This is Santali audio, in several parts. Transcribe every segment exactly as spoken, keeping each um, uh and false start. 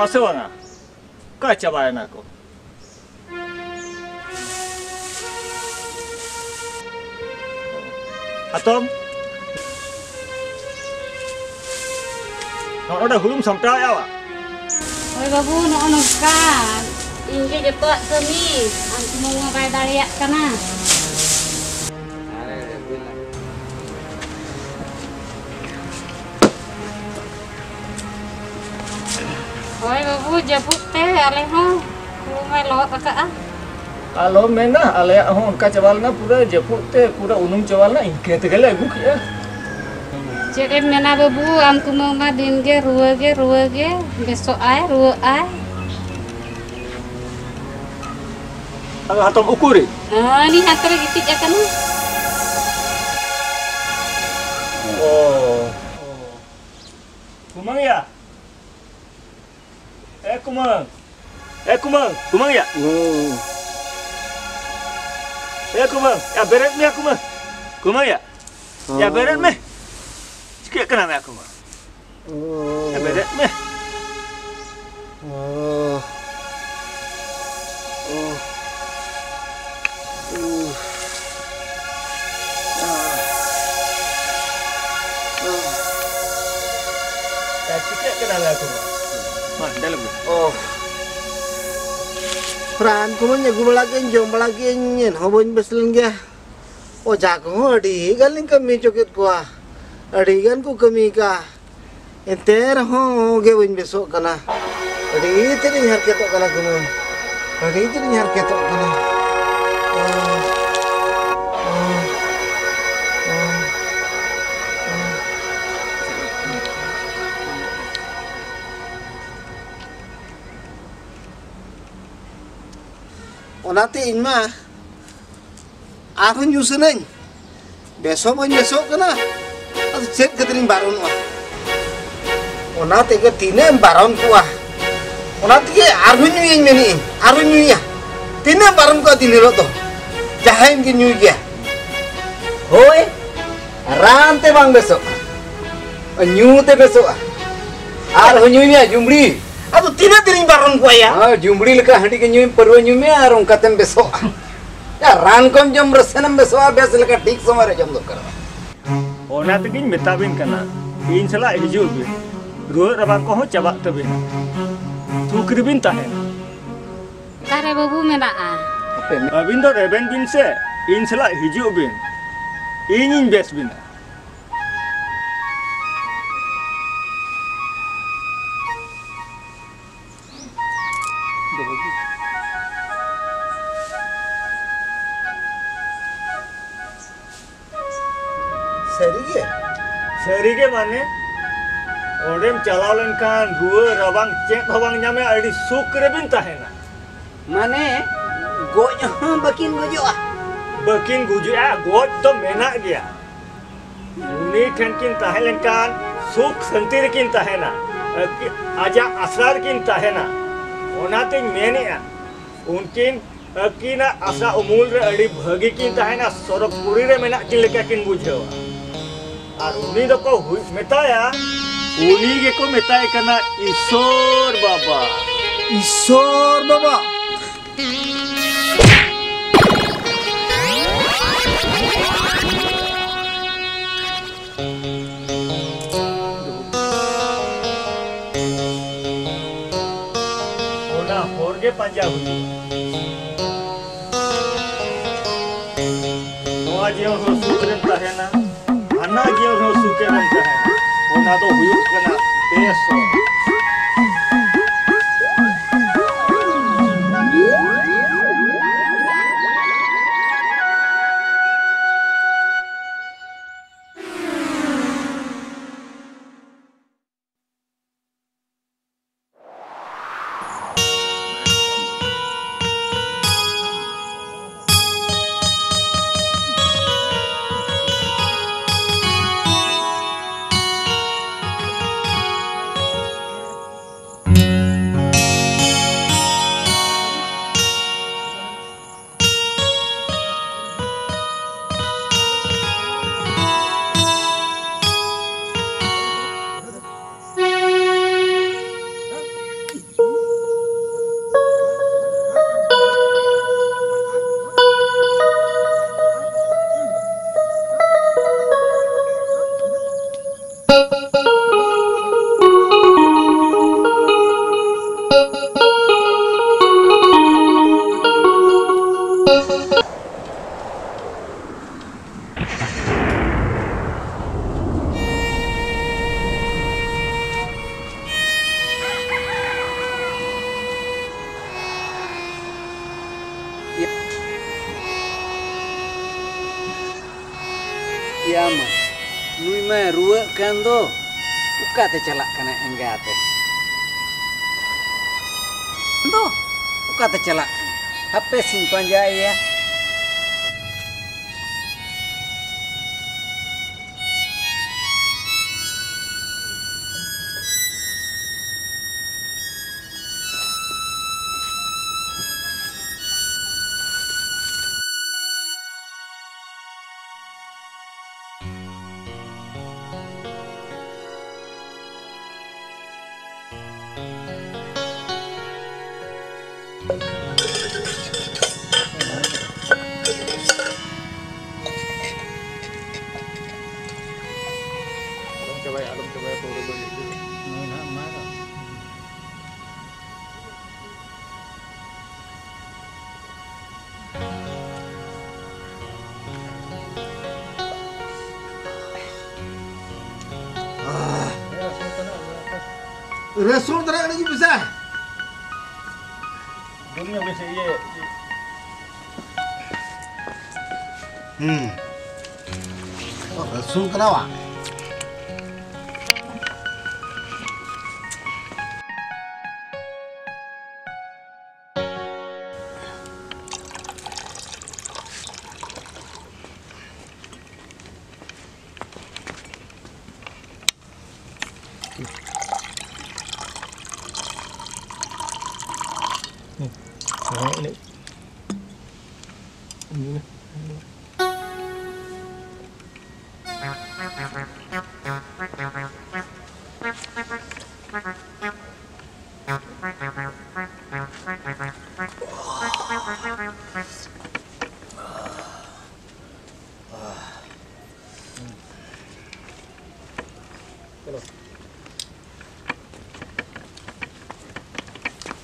ᱟᱥᱮ ᱵᱟᱝᱟ? ᱚᱠᱟ ᱪᱟᱵᱟᱭᱮᱱᱟ ᱠᱚ? ᱦᱟᱛᱚᱢ, ᱱᱚᱜᱼᱚ ᱱᱚᱰᱮ ᱦᱩᱲᱩᱢ ᱥᱟᱢᱴᱟᱣᱮᱫᱼᱟ ᱵᱟ? ᱦᱳᱭ ᱵᱟᱹᱵᱩ, ᱱᱚᱜᱼᱚ ᱱᱚᱝᱠᱟ᱾ ᱤᱧ ᱜᱮ ᱡᱚᱛᱚᱣᱟᱜ ᱠᱟᱹᱢᱤ, ᱟᱢ ᱥᱩᱢᱩᱝ ᱢᱟ ᱵᱟᱭ ᱫᱟᱲᱮᱭᱟᱜ ᱠᱟᱱᱟ᱾ ᱦᱳᱭ ᱵᱟᱹᱵᱩ, ᱡᱟᱹᱯᱩᱫ ᱛᱮ ᱟᱞᱮ ᱦᱚᱸ ᱦᱩᱲᱩ ᱢᱟᱭ ᱞᱚᱦᱚᱫ ᱟᱠᱟᱜᱼᱟ᱾ ᱟᱞᱚᱢ ᱢᱮᱱᱟ, ᱟᱞᱮᱭᱟᱜ ᱦᱚᱸ ᱚᱱᱠᱟ ᱪᱟᱵᱟ ᱞᱮᱱᱟ, ᱯᱩᱨᱟᱹ ᱡᱟᱹᱯᱩᱫ ᱛᱮ ᱯᱩᱨᱟᱹ ᱩᱱᱩᱢ ᱪᱟᱵᱟ ᱞᱮᱱᱟ, ᱤᱱᱠᱟᱹ ᱛᱮᱜᱮ ᱞᱮ ᱟᱹᱜᱩ ᱠᱮᱜᱼᱟ᱾ ᱪᱮᱫ ᱮᱢ ᱢᱮᱱᱟ ᱵᱟᱹᱵᱩ, ᱟᱢ ᱠᱩᱢᱟᱹᱝ ᱢᱟ ᱫᱤᱱ ᱜᱮ ᱨᱩᱣᱟᱹ ᱜᱮ ᱨᱩᱣᱟᱹ ᱜᱮ, ᱵᱮᱥᱚᱜ ᱟᱭ ᱨᱩᱣᱟᱹᱜ ᱟᱭ᱾ ᱟᱫᱚ ᱦᱟᱛᱚᱢ ᱩᱠᱩᱨᱤᱡ? ᱦᱟᱹᱱᱤ ᱦᱟᱱᱛᱮ ᱨᱮ ᱜᱤᱛᱤᱡ ᱟᱠᱟᱱᱟ᱾ ᱚ᱾ ᱠᱩᱢᱟᱹᱝ ᱭᱟ᱾ ᱮ ᱠᱩᱢᱟᱹᱝ᱾ ᱮ ᱠᱩᱢᱟᱹᱝ, ᱠᱩᱢᱟᱹᱝ ᱭᱟ᱾ ᱦᱩᱸ᱾ ᱮ ᱠᱩᱢᱟᱹᱝ, ᱭᱟ ᱵᱮᱨᱮᱫ ᱢᱮ ᱭᱟ ᱠᱩᱢᱟᱹᱝ᱾ ᱠᱩᱢᱟᱹᱝ ᱭᱟ᱾ ᱭᱟ ᱵᱮᱨᱮᱫ ᱢᱮ᱾ ᱪᱤᱠᱟᱹᱜ ᱠᱟᱱᱟ ᱢᱮ ᱠᱩᱢᱟᱹᱝ? ᱚ᱾ ᱭᱟ ᱵᱮᱨᱮᱫ ᱢᱮ᱾ ᱚ᱾ ᱚ᱾ ᱩᱦ᱾ ᱟᱦ᱾ ᱟᱦ᱾ ᱪᱤᱠᱟᱹᱜ ᱠᱟᱱᱟ ᱞᱟᱹᱭ ᱠᱚ? ᱢᱟ, ᱫᱮᱞᱟ ᱜᱚ᱾ ᱚ᱾ ᱨᱟᱱ ᱠᱚᱢᱟᱧ ᱟᱹᱜᱩ ᱵᱟᱲᱟ ᱠᱮᱫ, ᱡᱚᱢ ᱵᱟᱲᱟ ᱠᱮᱫ, ᱮᱱᱦᱚᱸ ᱵᱟᱹᱧ ᱵᱮᱥ ᱞᱮᱱ ᱜᱮᱭᱟ᱾ ᱚᱡᱷᱟ ᱠᱚᱦᱚᱸ ᱟᱹᱰᱤ ᱜᱟᱱᱤᱧ ᱠᱟᱹᱢᱤ ᱦᱚᱪᱚ ᱠᱮᱫ ᱠᱚᱣᱟ, ᱟᱹᱰᱤ ᱜᱟᱱ ᱠᱚ ᱠᱟᱹᱢᱤ ᱠᱟᱜᱼᱟ, ᱮᱱᱛᱮ ᱨᱮᱦᱚᱸ ᱜᱮ ᱵᱟᱹᱧ ᱵᱮᱥᱚᱜ ᱠᱟᱱᱟ᱾ ᱟᱹᱰᱤ ᱛᱮᱫ ᱤᱧ ᱦᱟᱨᱠᱮᱛᱚᱜ ᱠᱟᱱᱟ ᱠᱩᱢᱟᱹᱝ, ᱟᱹᱰᱤ ᱛᱮᱫ ᱤᱧ ᱦᱟᱨᱠᱮᱛᱚᱜ ᱠᱟᱱᱟ᱾ ᱚᱱᱟᱛᱮ ᱤᱧ ᱢᱟ ᱟᱨᱦᱚᱸ ᱧᱩ ᱥᱟᱱᱟᱧ, ᱵᱮᱥ ᱦᱚᱸ ᱵᱟᱹᱧ ᱵᱮᱥᱚᱜ ᱠᱟᱱᱟ᱾ ᱟᱫᱚ ᱪᱮᱫ ᱠᱷᱟᱹᱛᱤᱨᱤᱧ ᱵᱟᱨᱚᱱᱚᱜᱼᱟ? ᱚᱱᱟ ᱛᱮᱜᱮ ᱛᱤᱱᱟᱹᱜ ᱮᱢ ᱵᱟᱨᱚᱱ ᱠᱚᱣᱟ, ᱚᱱᱟ ᱛᱮᱜᱮ ᱟᱨᱦᱚᱸ ᱧᱩᱭᱟᱹᱧ ᱢᱮᱱᱮᱜᱼᱟᱹᱧ, ᱟᱨᱦᱚᱸ ᱧᱩᱭᱟ᱾ ᱛᱤᱱᱟᱹᱜ ᱮᱢ ᱵᱟᱨᱚᱱ ᱠᱚᱣᱟ ᱫᱤᱱ ᱦᱤᱞᱳᱜ ᱫᱚ? ᱡᱟᱦᱟᱸᱭᱮᱱ ᱜᱮ ᱧᱩᱭ ᱜᱮᱭᱟ᱾ ᱦᱳᱭ, ᱨᱟᱱ ᱛᱮ ᱵᱟᱝ ᱵᱮᱥᱚᱜᱼᱟ, ᱧᱩ ᱛᱮ ᱵᱮᱥᱚᱜᱼᱟ᱾ ᱟᱨᱦᱚᱸ ᱧᱩᱭ ᱢᱮ ᱡᱩᱢᱲᱤ᱾ ᱟᱫᱚ ᱛᱤᱱᱟᱹᱜ ᱫᱤᱱᱤᱧ ᱵᱟᱨᱚᱱ ᱠᱚᱣᱟᱭᱟ? ᱦᱮᱸ, ᱡᱩᱢᱵᱽᱲᱤ ᱞᱮᱠᱟ ᱦᱟᱺᱰᱤ ᱜᱮ ᱧᱩᱭ, ᱯᱟᱹᱨᱣᱟᱹ ᱧᱩᱭ ᱢᱮ ᱟᱨ ᱚᱱᱠᱟ ᱛᱮᱢ ᱵᱮᱥᱚᱜᱼᱟ᱾ ᱭᱟ, ᱨᱟᱱ ᱠᱚᱢ ᱡᱚᱢ ᱨᱮᱥᱮᱱᱮᱢ ᱵᱮᱥᱚᱜᱼᱟ, ᱵᱮᱥ ᱞᱮᱠᱟ ᱴᱷᱤᱠ ᱥᱚᱢᱚᱭ ᱨᱮ ᱡᱚᱢ ᱫᱚᱨᱠᱟᱨᱚᱜᱼᱟ᱾ ᱚᱱᱟ ᱛᱮᱜᱤᱧ ᱢᱮᱛᱟ ᱵᱤᱱ ᱠᱟᱱᱟ, ᱤᱧ ᱥᱟᱞᱟᱜ ᱦᱤᱡᱩᱜ ᱵᱤᱱ, ᱨᱩᱣᱟᱹᱜ ᱨᱟᱵᱟᱝ ᱠᱚᱦᱚᱸ ᱪᱟᱵᱟᱜ ᱛᱟᱹᱵᱤᱱᱟ, ᱥᱩᱠ ᱨᱮᱵᱤᱱ ᱛᱟᱦᱮᱱᱟ᱾ ᱚᱠᱟᱨᱮ ᱵᱟᱹᱵᱩ ᱢᱮᱱᱟᱜᱼᱟ? ᱟᱹᱵᱤᱱ ᱫᱚ ᱨᱮᱵᱮᱱ ᱵᱤᱱ ᱥᱮ, ᱤᱧ ᱥᱟᱞᱟᱜ ᱦᱤᱡᱩᱜ ᱵᱤᱱ, ᱤᱧᱤᱧ ᱵᱮᱥ ᱵᱤᱱᱟ᱾ ᱥᱟᱹᱨᱤᱜᱮ? ᱥᱟᱹᱨᱤᱜᱮ ᱢᱟᱱᱮ, ᱚᱸᱰᱮᱢ ᱪᱟᱞᱟᱣ ᱞᱮᱱᱠᱷᱟᱱ ᱨᱩᱣᱟᱹ ᱨᱟᱵᱟᱝ ᱪᱮᱫ ᱦᱚᱸ ᱵᱟᱝ ᱧᱟᱢᱮ, ᱟᱹᱰᱤ ᱥᱩᱠ ᱨᱮᱵᱤᱱ ᱛᱟᱦᱮᱱᱟ᱾ ᱢᱟᱱᱮ, ᱜᱚᱡ ᱦᱚᱸ ᱵᱟᱹᱠᱤᱱ ᱜᱚᱡᱚᱜᱼᱟ? ᱵᱟᱹᱠᱤᱱ ᱜᱩᱡᱩᱜᱼᱟ, ᱜᱚᱡ ᱫᱚ ᱢᱮᱱᱟᱜ ᱜᱮᱭᱟ᱾ ᱩᱱᱤ ᱴᱷᱮᱱ ᱠᱤᱱ ᱛᱟᱦᱮᱸ ᱞᱮᱱᱠᱷᱟᱱ ᱥᱩᱠ ᱥᱟᱹᱱᱛᱤ ᱨᱮᱠᱤᱱ ᱛᱟᱦᱮᱱᱟ, ᱟᱹᱠᱤ-, ᱟᱡᱟᱜ ᱟᱥᱨᱟ ᱨᱮᱠᱤᱱ ᱛᱟᱦᱮᱱᱟ᱾ ᱚᱱᱟᱛᱤᱧ ᱢᱮᱱᱮᱜᱼᱟ, ᱩᱱᱠᱤᱱ ᱟᱹᱠᱤᱱᱟᱜ ᱟᱥᱟ ᱩᱢᱩᱞ ᱨᱮ ᱟᱹᱰᱤ ᱵᱷᱟᱹᱜᱤ ᱠᱤᱱ ᱛᱟᱦᱮᱱᱟ, ᱥᱚᱨᱚᱜᱽ ᱯᱩᱨᱤ ᱨᱮ ᱢᱮᱱᱟᱜ ᱠᱤᱱ ᱞᱮᱠᱟ ᱠᱤᱱ ᱵᱩᱡᱷᱟᱹᱣᱟ᱾ ᱟᱨ ᱩᱱᱤ ᱫᱚᱠᱚ ᱦᱩᱭ-, ᱢᱮᱛᱟᱭᱟ, ᱩᱱᱤ ᱜᱮᱠᱚ ᱢᱮᱛᱟᱭ ᱠᱟᱱᱟ ᱤᱥᱚᱨ ᱵᱟᱵᱟ᱾ ᱤᱥᱚᱨ ᱵᱟᱵᱟ? ᱚᱱᱟ ᱦᱚᱨ ᱜᱮ ᱯᱟᱸᱡᱟ ᱦᱩᱭᱩᱜᱼᱟ᱾ ᱱᱚᱣᱟ ᱡᱤᱭᱚᱱ ᱦᱚᱸ ᱥᱩᱠ ᱨᱮᱢ ᱛᱟᱦᱮᱱᱟ, ᱦᱟᱱᱟ ᱡᱤᱭᱚᱱ ᱦᱚᱸ ᱥᱩᱠ ᱨᱮᱢ ᱛᱟᱦᱮᱱᱟ᱾ ᱚᱱᱟ ᱫᱚ ᱦᱩᱭᱩᱜ ᱠᱟᱱᱟ ᱵᱮᱥ ᱦᱚᱨ᱾ ᱭᱟ ᱢᱟ, ᱱᱩᱭ ᱢᱟᱭ ᱨᱩᱣᱟᱹᱜ ᱠᱟᱱ ᱫᱚ᱾ ᱚᱠᱟᱛᱮ ᱪᱟᱞᱟᱜ ᱠᱟᱱᱟ ᱮᱸᱜᱟᱛᱮ? ᱫᱚ ᱚᱠᱟᱛᱮ ᱪᱟᱞᱟᱜ ᱠᱟᱱᱟ? ᱦᱟᱯᱮ ᱥᱮᱧ ᱯᱟᱸᱡᱟᱭᱮᱭᱟ᱾ ᱟᱞᱚᱢ ᱪᱟᱵᱟᱭᱟ, ᱟᱞᱚᱢ ᱪᱟᱵᱟᱭᱟ, ᱯᱟᱹᱣᱨᱟᱹ ᱫᱚ ᱤᱭᱟᱹ ᱜᱮ᱾ ᱱᱩᱭ ᱱᱟᱦᱟᱜ ᱮᱢᱟᱭ ᱫᱚ᱾ ᱨᱟᱹᱥᱩᱱ ᱛᱟᱱᱟᱜ ᱢᱮᱱᱟᱜ ᱛᱮ᱾ ᱨᱟᱹᱥᱩᱱ ᱛᱟᱱᱟᱜ ᱟᱹᱰᱤ ᱜᱮ ᱵᱮᱥᱟ᱾ ᱫᱩᱱᱤᱭᱟᱹ ᱵᱮᱥ ᱤᱭᱟᱹ᱾ ᱦᱩᱸ᱾ ᱨᱟᱹᱥᱩᱱ ᱠᱟᱱᱟ ᱵᱟᱝ?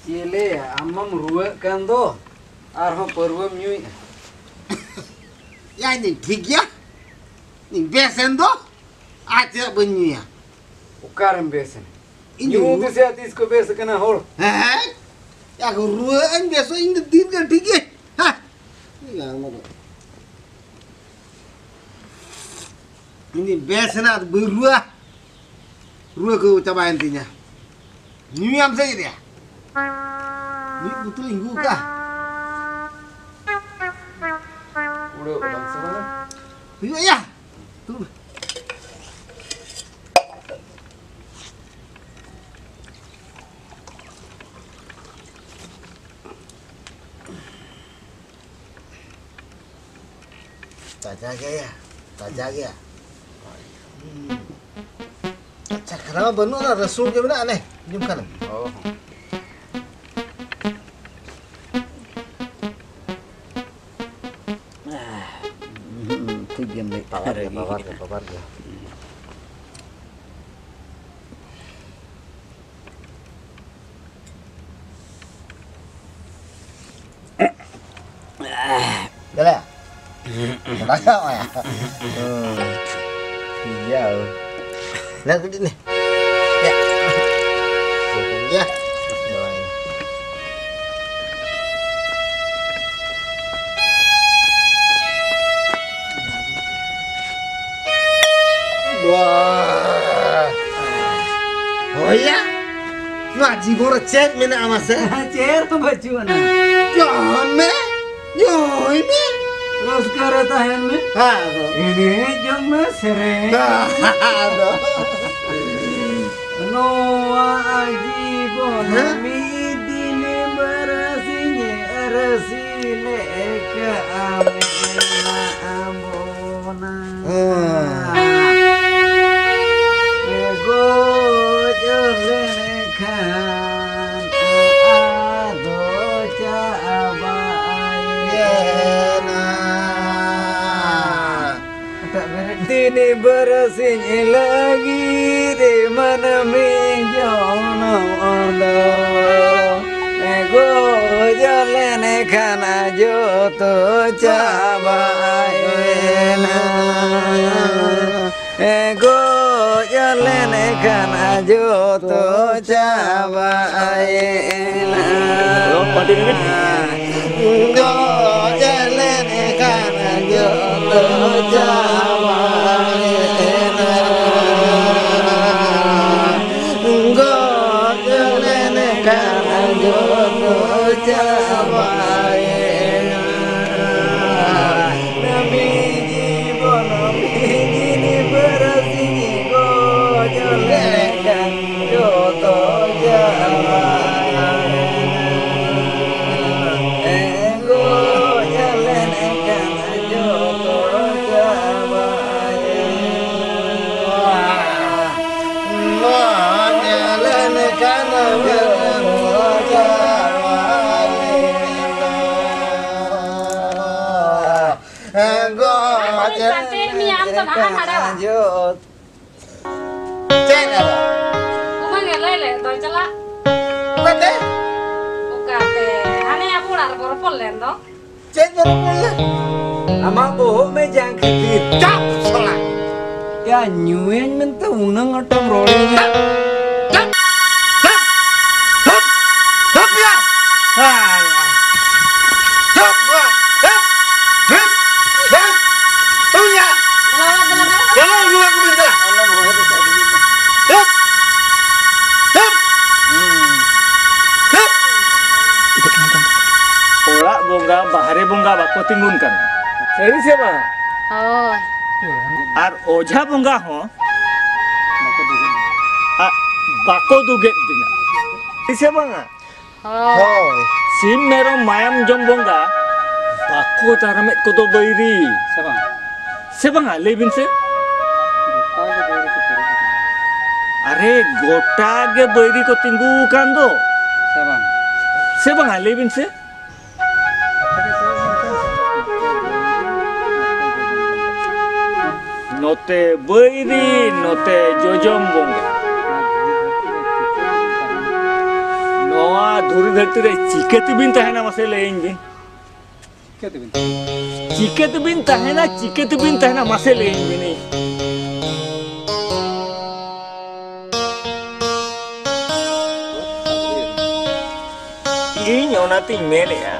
ᱪᱮᱞᱮ, ᱟᱢ ᱢᱟᱢ ᱨᱩᱣᱟᱹᱜ ᱠᱟᱱ ᱫᱚ, ᱟᱨᱦᱚᱸ ᱯᱟᱹᱨᱣᱟᱹᱢ ᱧᱩᱭᱮᱫᱼᱟ? ᱭᱟ, ᱤᱧ ᱫᱚᱧ ᱴᱷᱤᱠ ᱜᱮᱭᱟ, ᱤᱧ ᱵᱮᱥ ᱮᱱ ᱫᱚ, ᱟᱨ ᱪᱮᱫᱟᱜ ᱵᱟᱹᱧ ᱧᱩᱭᱟ? ᱚᱠᱟᱨᱮᱢ ᱵᱮᱥ ᱮᱱᱟ? ᱤᱧ ᱧᱩ ᱫᱚ ᱫᱤᱥᱟᱹ ᱛᱤᱥ ᱠᱚ ᱵᱮᱥ ᱟᱠᱟᱱᱟ ᱦᱚᱲ? ᱦᱮᱸ, ᱦᱮᱸ, ᱭᱟ, ᱨᱩᱣᱟᱹᱜ ᱟᱹᱧ ᱵᱮᱥᱚᱜ ᱤᱧ ᱫᱚ ᱫᱤᱱ ᱜᱮ ᱴᱷᱤᱠ ᱜᱮ᱾ ᱦᱮᱸ, ᱤᱧ ᱟᱨ ᱚᱱᱟ ᱫᱚ ᱤᱧ ᱵᱮᱥ ᱮᱱᱟ, ᱟᱫᱚ ᱵᱟᱹᱧ ᱨᱩᱣᱟ᱾ ᱨᱩᱣᱟᱹ ᱠᱚ ᱪᱟᱵᱟᱭᱮᱱ ᱛᱤᱧᱟ᱾ ᱧᱩᱭᱟᱢ ᱥᱮ ᱪᱮᱫ ᱭᱟ? ᱢᱤᱫ ᱵᱩᱛᱩᱞ ᱤᱧ ᱟᱹᱜᱩ ᱠᱟᱜᱼᱟ᱾ ᱩᱲᱟᱹᱣ ᱠᱟᱫᱟᱢ ᱥᱮ ᱵᱟᱝ? ᱦᱩᱭᱩᱜᱼᱟ ᱭᱟ᱾ ᱛᱩᱫ ᱢᱮ᱾ ᱛᱟᱡᱟ ᱜᱮᱭᱟ, ᱛᱟᱡᱟ ᱜᱮᱭᱟ᱾ ᱦᱩᱸ᱾ ᱟᱪᱪᱷᱟ, ᱠᱷᱟᱱᱟ ᱢᱟ ᱵᱟᱹᱱᱩᱜ ᱟᱱᱟ, ᱨᱟᱹᱥᱩᱱ ᱜᱮ ᱢᱮᱱᱟᱜᱼᱟ ᱱᱮ, ᱡᱚᱢ ᱠᱷᱟᱱᱮᱢ᱾ ᱚ ᱦᱚᱸ᱾ ᱦᱩᱸ, ᱴᱷᱤᱠ ᱜᱮᱢ ᱞᱟᱹᱭᱮᱫ ᱛᱟᱦᱮᱸ᱾ ᱯᱟᱣᱟᱨ ᱜᱮ, ᱯᱟᱣᱟᱨ ᱜᱮ, ᱯᱟᱣᱟᱨ ᱜᱮ᱾ ᱫᱮᱞᱟ᱾ ᱫᱟᱠᱟ ᱮᱢᱟᱭᱟ᱾ ᱦᱩᱸ᱾ ᱴᱷᱤᱠ ᱜᱮᱭᱟ᱾ ᱞᱟᱹᱭ ᱠᱟᱹᱴᱤᱡ ᱱᱮ᱾ ᱭᱟ᱾ ᱭᱟ᱾ ᱵᱟᱦ᱾ ᱦᱳᱭᱟ, ᱱᱚᱣᱟ ᱡᱤᱵᱚᱱ ᱨᱮ ᱪᱮᱫ ᱢᱮᱱᱟᱜᱼᱟ ᱢᱟᱥᱮ? ᱪᱮᱫ ᱦᱚᱸ ᱵᱟᱹᱪᱩᱜ ᱟᱱᱟ᱾ ᱡᱚᱢ ᱢᱮ, ᱧᱩᱭ ᱢᱮ᱾ ᱨᱟᱹᱥᱠᱟᱹ ᱨᱮ ᱛᱟᱦᱮᱱ ᱢᱮ᱾ ᱦᱮᱸ, ᱟᱫᱚ᱾ ᱮᱱᱮᱡ ᱡᱚᱝ ᱢᱮ, ᱥᱮᱨᱮᱧ᱾ ᱟᱫᱚ᱾ ᱱᱚᱣᱟ ᱡᱤᱵᱚᱱ ᱦᱮᱸ? ᱢᱤᱫ ᱫᱤᱱ ᱵᱟᱨᱟᱥᱤᱧ ᱟᱨᱟᱥᱤ ᱞᱮᱠᱟ ᱢᱮᱱᱟᱜ ᱵᱚᱱᱟ᱾ ᱦᱮᱸ᱾ ᱜᱚᱡ ᱞᱮᱱᱠᱷᱟᱱ ᱟᱫᱚ ᱪᱟᱵᱟᱭᱮᱱᱟ᱾ ᱮᱴᱟᱜ ᱵᱮᱨᱮᱫ᱾ ᱫᱤᱱ ᱵᱟᱨᱟᱥᱤᱧ ᱞᱟᱹᱜᱤᱫ ᱢᱟᱹᱱᱢᱤ ᱡᱚᱱᱚᱢ ᱫᱚ ᱜᱚᱡ ᱞᱮᱱᱠᱷᱟᱱ ᱡᱚᱛᱚ ᱪᱟᱵᱟᱭᱮᱱᱟ᱾ ᱜᱚᱡ ᱞᱮᱱᱠᱷᱟᱱ ᱡᱚᱛᱚ ᱪᱟᱵᱟᱭᱮᱱᱟ᱾ ᱜᱚᱡ ᱞᱮᱱᱠᱷᱟᱱ ᱡᱚᱛᱚ ᱪᱟᱵᱟᱭᱮᱱᱟ᱾ ᱦᱮᱸ ᱜᱚ᱾ ᱟᱨ ᱪᱮᱫ ᱢᱮᱭᱟ ᱟᱢ ᱫᱚ ᱱᱟᱦᱟᱜ ᱦᱟᱰᱟᱣᱟ? ᱪᱮᱫ ᱟᱫᱚ? ᱚᱱᱟ ᱜᱮ ᱞᱟᱹᱭ ᱞᱮᱫ ᱫᱚ ᱪᱟᱞᱟᱜ᱾ ᱚᱠᱟᱛᱮ? ᱚᱠᱟᱛᱮ? ᱦᱟᱱᱮ ᱟᱵᱚ ᱚᱲᱟᱜ ᱨᱮᱵᱚ ᱨᱚᱯᱚᱲ ᱞᱮᱱ ᱫᱚ᱾ ᱪᱮᱫ ᱵᱚ ᱨᱚᱯᱚᱲ ᱞᱮᱱ? ᱟᱢᱟᱜ ᱵᱚᱦᱚᱜ ᱢᱮ ᱡᱟᱝ ᱠᱷᱟᱹᱛᱤᱨ᱾ ᱪᱟᱯ ᱥᱟᱞᱟ᱾ ᱭᱟ, ᱧᱩᱭᱟᱹᱧ ᱢᱮᱱᱛᱮ ᱩᱱᱟᱹᱝ ᱟᱸᱴᱮᱢ ᱨᱚᱲᱤᱧᱟ? ᱪᱩᱯ! ᱪᱩᱯ! ᱪᱩᱯ! ᱪᱩᱯ ᱭᱟ! ᱦᱮᱸ᱾ ᱪᱩᱯ! ᱪᱩᱯ! ᱪᱩᱯ! ᱪᱩᱯ ᱭᱟ! ᱪᱚᱞᱚ, ᱱᱚᱣᱟ ᱠᱚ ᱢᱮᱱ ᱠᱟᱱᱟ᱾ ᱪᱩᱯ! ᱪᱩᱯ! ᱪᱩᱯ! ᱚᱲᱟᱜ ᱵᱚᱸᱜᱟ, ᱵᱟᱦᱨᱮ ᱵᱚᱸᱜᱟ ᱵᱟᱠᱚ ᱛᱤᱸᱜᱩᱱ ᱠᱟᱱᱟ᱾ ᱥᱟᱹᱨᱤ ᱥᱮ ᱵᱟᱝ? ᱦᱳᱭ᱾ ᱟᱨ ᱚᱡᱷᱟ ᱵᱚᱸᱜᱟ ᱦᱚᱸ ᱟ-, ᱵᱟᱠᱚ ᱫᱩᱜᱮᱫ ᱵᱤᱱᱟ᱾ ᱥᱮ ᱵᱟᱝᱟ? ᱦᱳᱭ᱾ ᱦᱳᱭ᱾ ᱥᱤᱢ ᱢᱮᱨᱚᱢ ᱢᱟᱭᱟᱢ ᱡᱚᱢ ᱵᱚᱸᱜᱟ ᱵᱟᱠᱚ ᱫᱟᱨᱟᱢᱮᱫ ᱠᱚᱫᱚ ᱵᱟᱹᱭᱨᱤ᱾ ᱥᱮ ᱵᱟᱝ? ᱥᱮ ᱵᱟᱝᱟ? ᱞᱟᱹᱭ ᱵᱤᱱ ᱥᱮ᱾ ᱜᱚᱴᱟ ᱜᱮ ᱵᱟᱹᱭᱨᱤ ᱠᱚ ᱯᱮᱨᱮᱡ ᱟᱠᱟᱱᱟ᱾ ᱟᱨᱮ, ᱜᱚᱴᱟ ᱜᱮ ᱵᱟᱹᱭᱨᱤ ᱠᱚ ᱛᱤᱸᱜᱩ ᱟᱠᱟᱱ ᱫᱚ᱾ ᱥᱮ ᱵᱟᱝ? ᱥᱮ ᱵᱟᱝᱟ? ᱞᱟᱹᱭ ᱵᱤᱱ ᱥᱮ᱾ ᱱᱚᱛᱮ ᱵᱟᱹᱭᱨᱤ, ᱱᱚᱛᱮ ᱡᱚᱡᱚᱢ ᱵᱚᱸᱜᱟ᱾ ᱱᱚᱣᱟ ᱫᱷᱩᱲᱤ ᱫᱷᱟᱹᱨᱛᱤ ᱨᱮ ᱪᱤᱠᱟᱹ ᱛᱮᱵᱤᱱ ᱛᱟᱦᱮᱱᱟ, ᱢᱟᱥᱮ ᱞᱟᱹᱭᱟᱹᱧ ᱵᱤᱱ? ᱪᱤᱠᱟᱹ ᱛᱮᱵᱤᱱ ᱛᱟᱦᱮᱱᱟ? ᱪᱤᱠᱟᱹ ᱛᱮᱵᱤᱱ ᱛᱟᱦᱮᱱᱟ, ᱪᱤᱠᱟᱹ ᱛᱮᱵᱤᱱ ᱛᱟᱦᱮᱱᱟ, ᱢᱟᱥᱮ ᱞᱟᱹᱭᱟᱹᱧ ᱵᱤᱱ? ᱤᱧ ᱚᱱᱟᱛᱤᱧ ᱢᱮᱱᱮᱫᱼᱟ,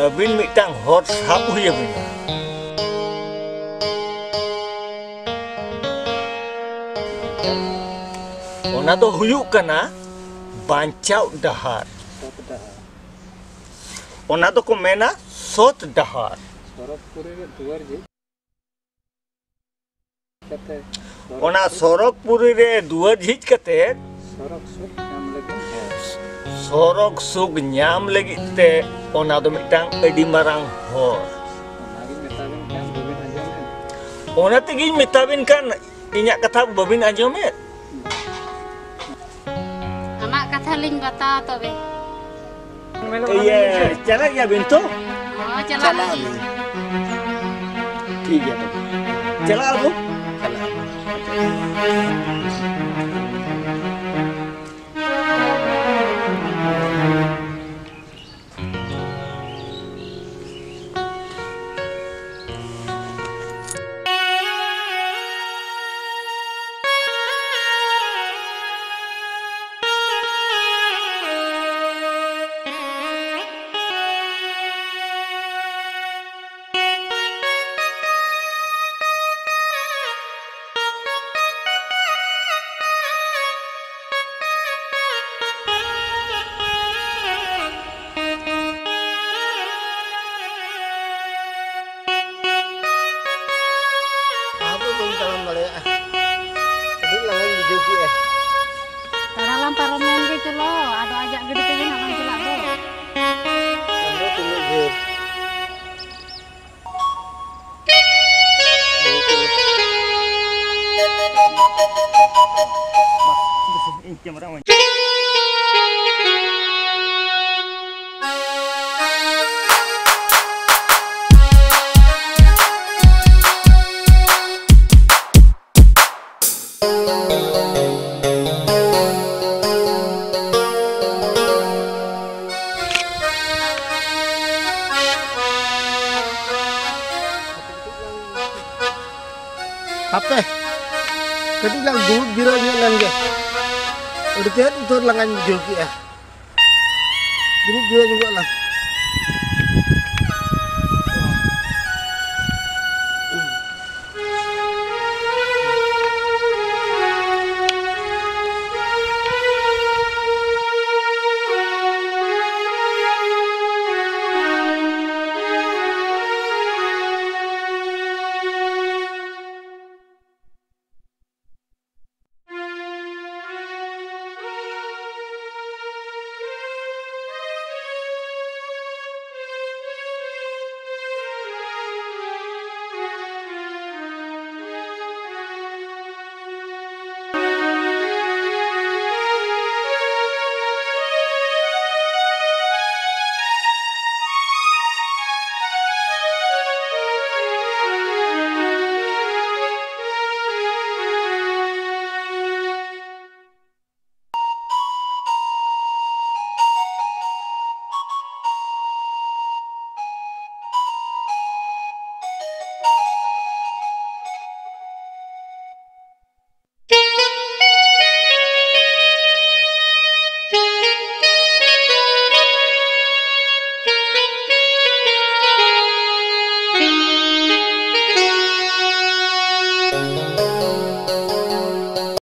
ᱟᱹᱵᱤᱱ ᱢᱤᱫᱴᱟᱝ ᱦᱚᱨ ᱥᱟᱵ ᱦᱩᱭ ᱟᱹᱵᱤᱱᱟ᱾ ᱚᱱᱟ ᱫᱚ ᱦᱩᱭᱩᱜ ᱠᱟᱱᱟ ᱵᱟᱧᱪᱟᱣ ᱰᱟᱦᱟᱨ᱾ ᱥᱚᱛ ᱰᱟᱦᱟᱨ᱾ ᱚᱱᱟ ᱫᱚᱠᱚ ᱢᱮᱱᱟ ᱥᱚᱛ ᱰᱟᱦᱟᱨ᱾ ᱥᱚᱨᱚᱜᱽᱯᱩᱨᱤ ᱨᱮ ᱫᱩᱣᱟᱹᱨ ᱡᱷᱤᱡ ᱠᱟᱛᱮ, ᱚᱱᱟ ᱥᱚᱨᱚᱜᱽᱯᱩᱨᱤ ᱨᱮ ᱫᱩᱣᱟᱹᱨ ᱡᱷᱤᱡ ᱠᱟᱛᱮ ᱥᱚᱨᱚᱜᱽ ᱥᱩᱠ ᱧᱟᱢ ᱞᱟᱹᱜᱤᱫ ᱦᱚᱨ᱾ ᱥᱚᱨᱚᱜᱽ ᱥᱩᱠ ᱧᱟᱢ ᱞᱟᱹᱜᱤᱫ ᱛᱮ ᱚᱱᱟ ᱫᱚ ᱢᱤᱫᱴᱟᱝ ᱟᱹᱰᱤ ᱢᱟᱨᱟᱝ ᱦᱚᱨ᱾ ᱚᱱᱟᱜᱤᱧ ᱢᱮᱛᱟᱵᱤᱱ ᱠᱟᱱ, ᱵᱟᱹᱵᱤᱱ ᱟᱸᱡᱚᱢᱮᱫ᱾ ᱚᱱᱟ ᱛᱮᱜᱤᱧ ᱢᱮᱛᱟᱵᱤᱱ ᱠᱟᱱ, ᱤᱧᱟᱹᱜ ᱠᱟᱛᱷᱟ ᱵᱟᱹᱵᱤᱱ ᱟᱸᱡᱚᱢᱮᱫ? ᱟᱢᱟᱜ ᱠᱟᱛᱷᱟ ᱞᱤᱧ ᱵᱟᱛᱟᱣᱟ ᱛᱚᱵᱮ᱾ ᱤᱭᱟᱹ, ᱪᱟᱞᱟᱜ ᱜᱮᱭᱟᱵᱤᱱ ᱛᱚ? ᱦᱚᱸ, ᱪᱟᱞᱟᱜ ᱪᱟᱞᱟᱜ ᱟᱹᱞᱤᱧ᱾ ᱟᱹᱞᱤᱧ᱾ ᱴᱷᱤᱠ ᱜᱮᱭᱟ ᱛᱚᱵᱮ᱾ ᱪᱟᱞᱟᱜ ᱟᱵᱚ? ᱪᱟᱞᱟᱜ ᱟᱵᱚ᱾ ᱟᱫᱚ ᱵᱟᱹᱧ ᱛᱟᱲᱟᱢ ᱫᱟᱲᱮᱭᱟᱜᱼᱟ᱾ ᱟᱹᱰᱤ ᱞᱟᱸᱜᱟᱧ ᱵᱩᱡᱷᱟᱹᱣ ᱠᱮᱜᱼᱟ᱾ ᱛᱟᱲᱟᱢ ᱯᱟᱨᱚᱢ ᱞᱮᱱ ᱜᱮ ᱪᱚᱞᱚ, ᱟᱫᱚ ᱟᱡᱟᱜ ᱜᱟᱹᱰᱤ ᱛᱮᱜᱮ ᱱᱟᱜ ᱵᱚᱱ ᱪᱟᱞᱟᱜ ᱫᱚ᱾ ᱟᱨᱦᱚᱸ ᱛᱤᱱᱟᱹᱜ ᱡᱷᱟᱹᱞ? ᱦᱟᱯᱮ, ᱠᱟᱹᱴᱤᱡ ᱞᱟᱝ ᱫᱩᱲᱩᱵ ᱡᱤᱨᱟᱹᱣ ᱧᱚᱜ ᱞᱮᱱ ᱜᱮ᱾ ᱟᱹᱰᱤ ᱛᱮᱫ ᱩᱛᱟᱹᱨ ᱞᱟᱸᱜᱟᱧ ᱵᱩᱡᱷᱟᱹᱣ ᱠᱮᱜᱼᱟ᱾ ᱫᱩᱲᱩᱵ ᱡᱤᱨᱟᱹᱣ ᱧᱚᱜᱚᱜ ᱞᱟᱝ᱾